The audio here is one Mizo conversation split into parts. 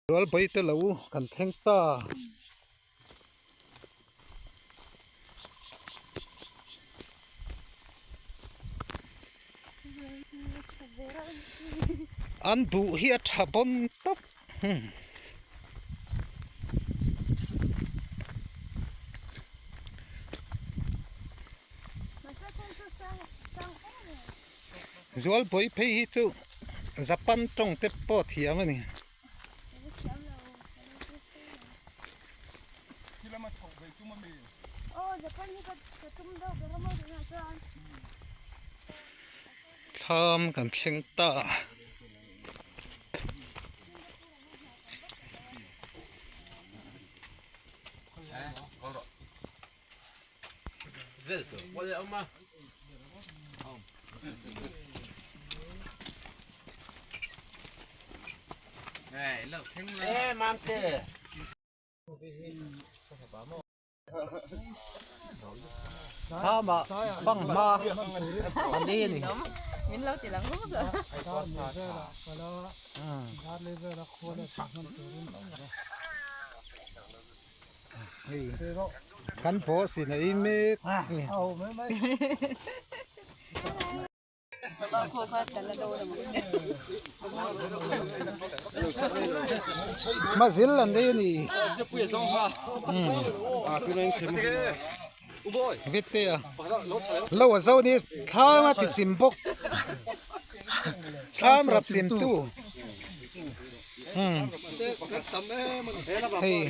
Zualbawi te lo kan thleng ta. An duh hi a tha bawn tawp. Zualbawi phei hi chu Japan tawng te pawh thiam a ni. Thlam kan thleng ta. Thlamah fanghma an ei a ni. Hei kan boss in a ei mek a ni. Mazil an ei a ni. Vete a lo a zo ni thlam a ti chim bawk thlam rap chim tu. Hei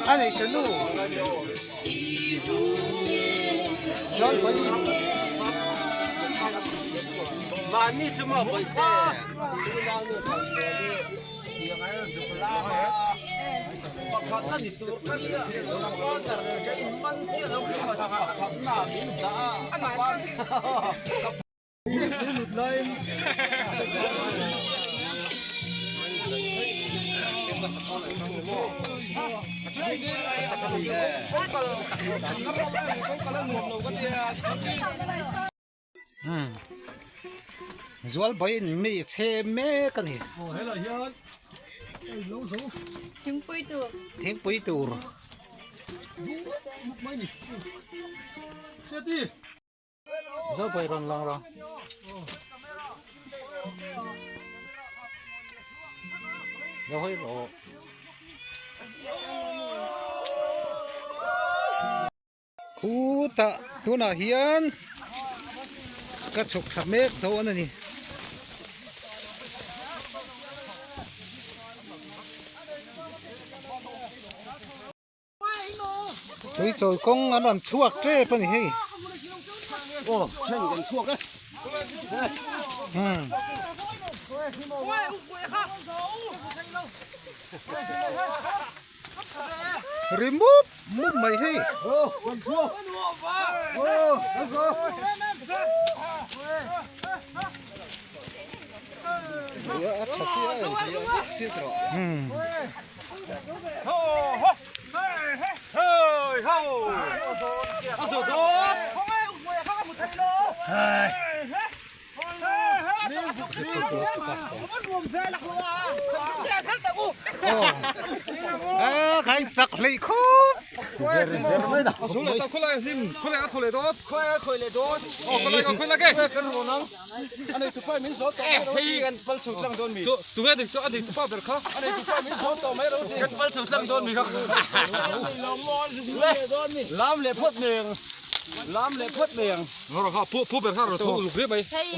A nei ta nu. Zualbawi in mi chhe mek a ni. Thingpui tur. Thingpui tur. Zualbawi rawn lang rawh. Lo hawi rawh. Khutah tunah hian ka chhuk thla mek dawn a ni. Tui chawi kawng an rawn chhuak tep a ni hei. Aw then kan chhuak e. Hmm. Ri mup mup mai hei. Hmm. Khai chak hlei khawp. Lam leh phawt mai ang. Rawh kha pu pu ber kha rawn tho uluk hle mai. Hei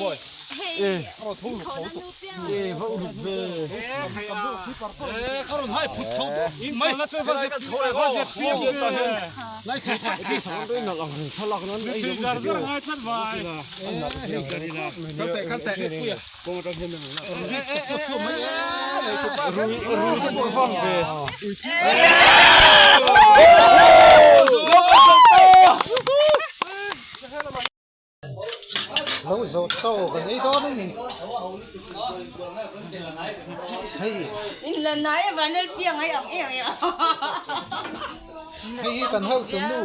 hei Rawn tho uluk chho lutuk. E va uluk ve. E ka rawn hai phut chho dup mai. Va zep piang ta hian. Lai chho tak khi. Kal teh kal teh. Lo zawh chaw kan ei dawn a ni hei hei hi kan hotu nu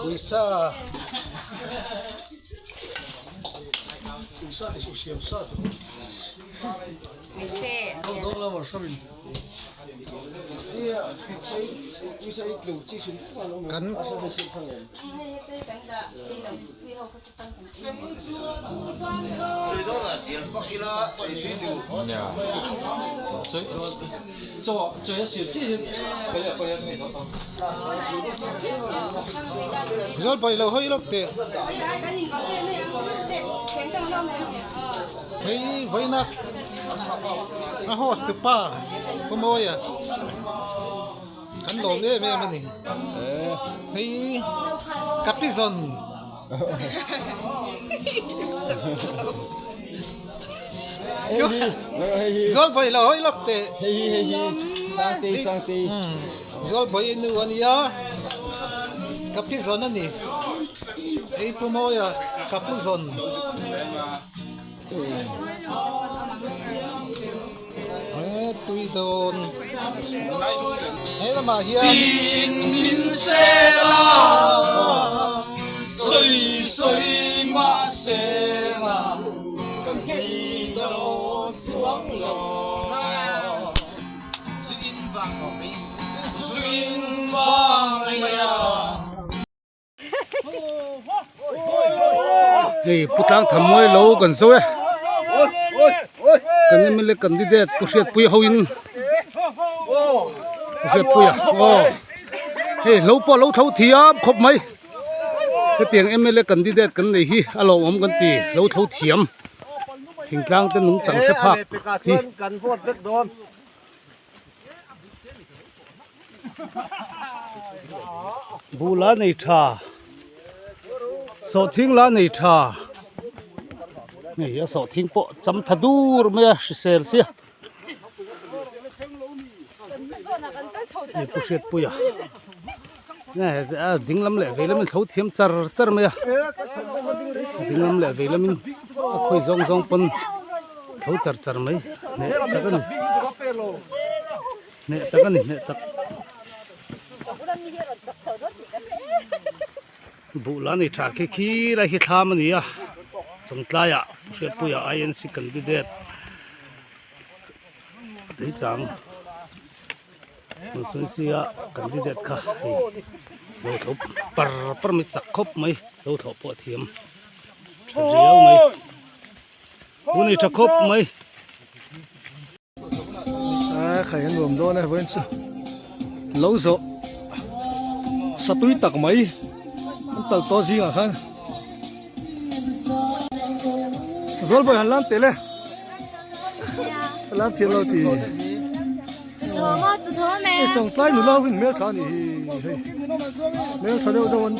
Uisa Kan Zawl paih lo hawi lawk teh. Hei vawiina a host tupa Pu Mawia kan lawm em em a ni. Hei Kapizawn. Zual bawi lo hawi lawk teh. Hei hi hei hi Sangtei Sangtei. Zual bawi nu a nia ka pi zawn a ni. Hei Pu Mawia ka pu zawn. He tui dawn he lamah hian Tin min sel a, sawi sawi mah sela ka nghei dawn chuang lo. Zu in vang zu in vang mai a. Hei pu tlang tham mawi lo kan zo e kan mla candidate pu hriatpui ho in pu hriatpuia aw hei hlo pawh a lo tho thiam khawp mai hetiang mla candidate kan nei hi a lawmawm kan ti lo tho thiam thingtlang te nungchang hre phak hi. Buh la nei tha sawhthing la nei tha hei a sawhthing pawh cham tha dur mai a hrisel sia hei pu hriatpui a a ding lam leh vei lamin thlo thiam char char mai a ding lam leh vei lamin a khawi zawng zawng pawn tho char char mai hneh tak a ni hneh tak a ni hneh tak buh la nei tha khi khi lai khi thlam a ni a chawngtlaiah Hriatpuia INC candidate tuichang. Constituency a candidate kha hei lo tho par par mai chak khawp mai lo thlawh pawh a thiam tha riau mai hun ei tha khawp mai. A khai a nuam dawn e vawiin chu lo zawh satui tak mai an tal tawh zingah khan Zawlbawi han lam tel e lam thiam lo ti. Hei chawngtlai nula ho in hmeltha a nih hi hei hmeltha deuh deuh an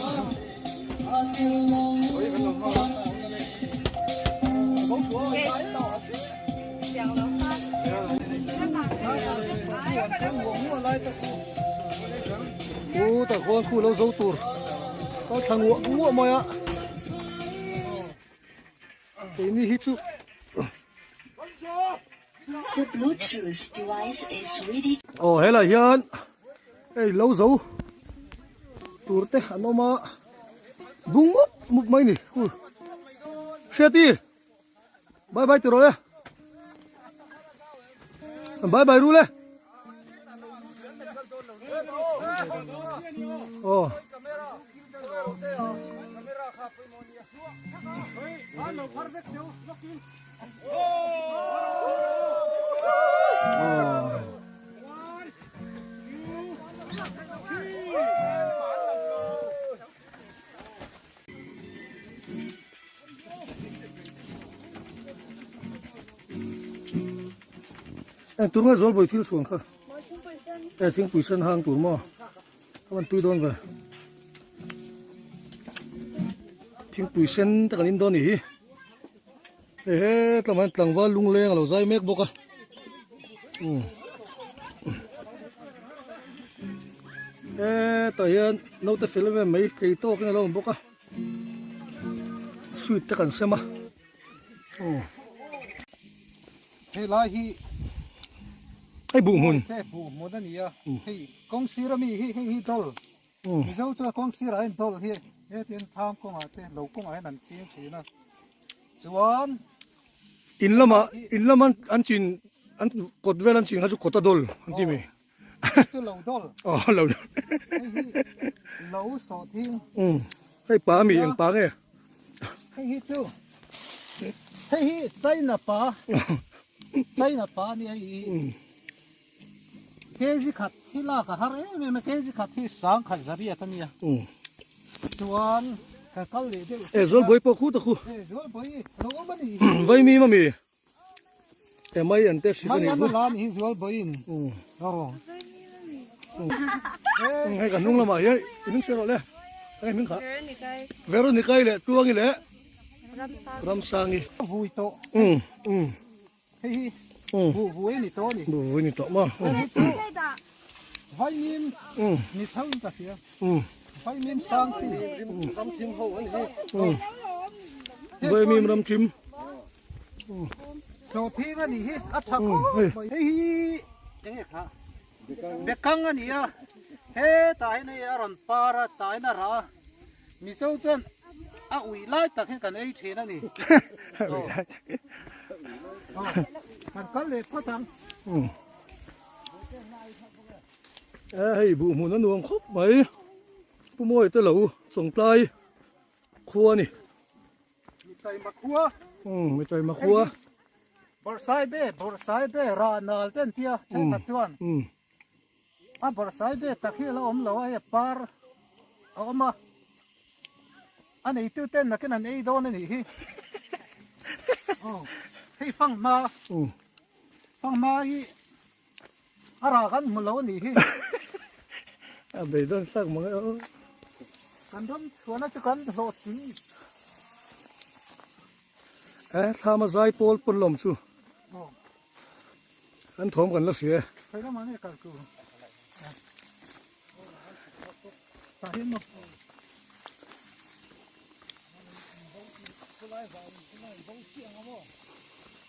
U tak khuan khu lo zo tur kal thla nguah nguah mai a keini hi chu The Bluetooth device is ready. Aw helai hian hei lo zo tur te an awm a bung mup mup mai ni hu hriati bye bye ti rawh le bye bye ru le. Aw. Eng tur nge zualbawi thil chhuan kha e thingpui sen hang tur maw a van tui dawn ve thingpui sen te kan in dawn ni hi ehe tlangval hian tlangval lungleng a lo zai mek bawk a umm hetah hian naute fel em em mai kei tawkin a lo awm bawk a sweet te kan sem a. Helai hi hei buh hmun hei buh hmun a ni a hei kawng sir ami hi hei hi dawl mizo chuan kawng sirah hian dawl hi hetin thlam kawngah te lo kawngah hian an ching thin a chuan in lamah in lama an chin an kawt vel an chin kha chu kawta dawl an ti mai chu lo dawl aw lo dawl hei hi lo sawh thing hei pa ami eng pa nge hei hi chu hei hi china pa china pa ni hei hi kg khat hi lak a har em em a kg khat hi sang khat zariat a nia chuan ka kal leh deuh e zual bawi pawh khu ta khu e zual bawi lo awm a ni vai mi mami E mai an te sik a ni. Mai an la ni hi zual bawiin. Aw. Hei kan hnung lamah hian i hming hria rawh le. Hei hming kha. Veronica-i leh Tluangi leh Ramsangi. Vui tawh. Hei hi buh vui a ni tawh a ni. Buh vui a ni tawh maw. Hei chu Vaimim ni tho in ka hria. Vaimim sang chi. Ramthim ho a ni hi. Vaimim ramthim. Sawhthing a nih hi a tha khawp mai. Hei hi eng nge kha bekang a ni a, hetah hian hei a rawn par a tah hian a rah a, Mizo chuan a uih lai tak hian kan ei thin a ni. Kan kal leh phawt ang. Hei buh hmun a nuam khawp mai, Pu Mawia te lo chawngtlai khua a ni. Mitaima khua. Mitaima khua. Bawrhsaibe, bawrhsaibe rah nal te an tia thenkhat chuan. A bawrhsaibe tak hi a la awm lo a, hei a par a awm a. A neitu ten nakin an ei dawn a nih hi. Hei fanghma, fanghma hi A rah kan hmu lo a nih hi. A beidawn hlak mang e aw. Kan ram chhuahna chu kan hlawhtling. E thlam a zai pawl pawn lawm chu. An thawm kan la hria e. Khawi lamah nge kal tur? Tah hian maw?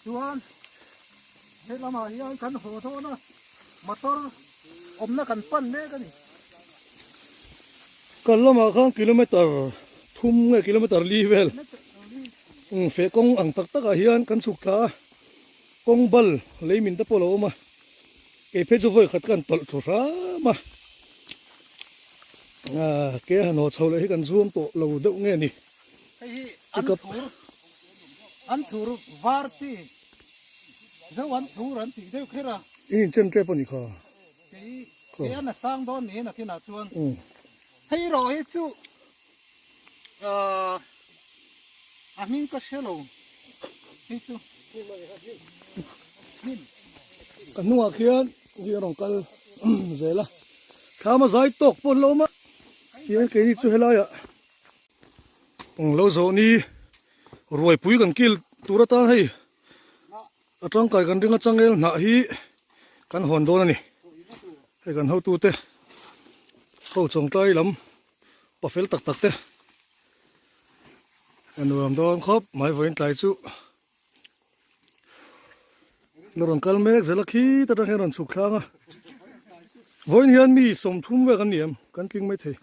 Chuan he lamah hian kan haw dawn a, motor awmna kan pan mek a ni. Kan lamah khan kilometer thum nge kilometer li vel feh kawng ang tak takah hian kan chhuk thla a, kawng bal lei min te pawh a lo awm a. Kei phei chu vawi khat kan tawlh thlu hram a, ke han haw chho leh hi kan zuam tawh lo deuh nge ni. Hei hi an thur, an thur var chi, zo an thur an tih deuh kher a. In inchen tep a ni kha. Kei, kei an a sang dawn niin a kinah chuan. Hei erawh hi chu a hming ka hre lo hei chu hnim. Ka hnungah khian hi a rawn kal zel a, thlam a zai tawk pawh an lo awm a, tihian keini chu helaiah lo zawh ni ruaipui kan kil tur atan hei a tangkai kan ring a changel hnah hi kan hawn dawn a ni, hei kan hotute ho chawngtlai lam. Pa fel tak tak te a nuam dawn khawp mai vawiin tlai chu la rawn kal mek zel a khi ta tang hian rawn chhuk thlang a vawiin hian mi sawmthum vel kan ni em kan tling mai thei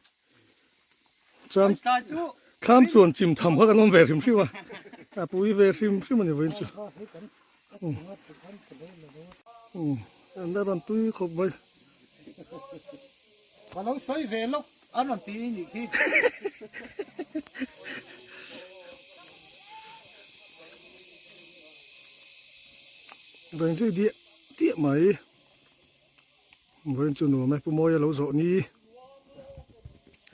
cham thlam chuan chim tham kha kan awm ve hrim hrim a a pui ve hrim hrim a ni vawiin chu um an la rawn tui khawp mai. Ka lo sawi ve lawk an rawn ti nih khi. Vawiin zui diah diah mai. Vawiin chu nuam e Pu Mawia lo zawh ni.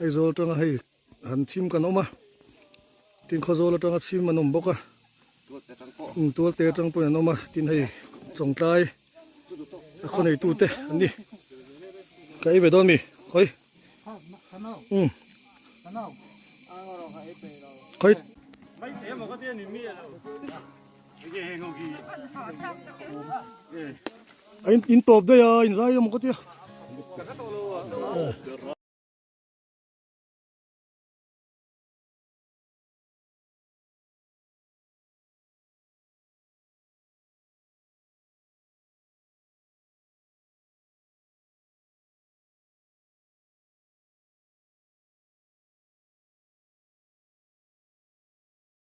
Aizawl atanga hei han chhim kan awm a. Tin Khawzawl atanga chhim an awm bawk a. Tualte atang pawhin an awm a. Tin hei Chawngtlai a khaw neitute an ni. Ka ei ve dawn mi? Khawi? Umm. Khawi? A in tawp daih a, in zai emaw ka tia.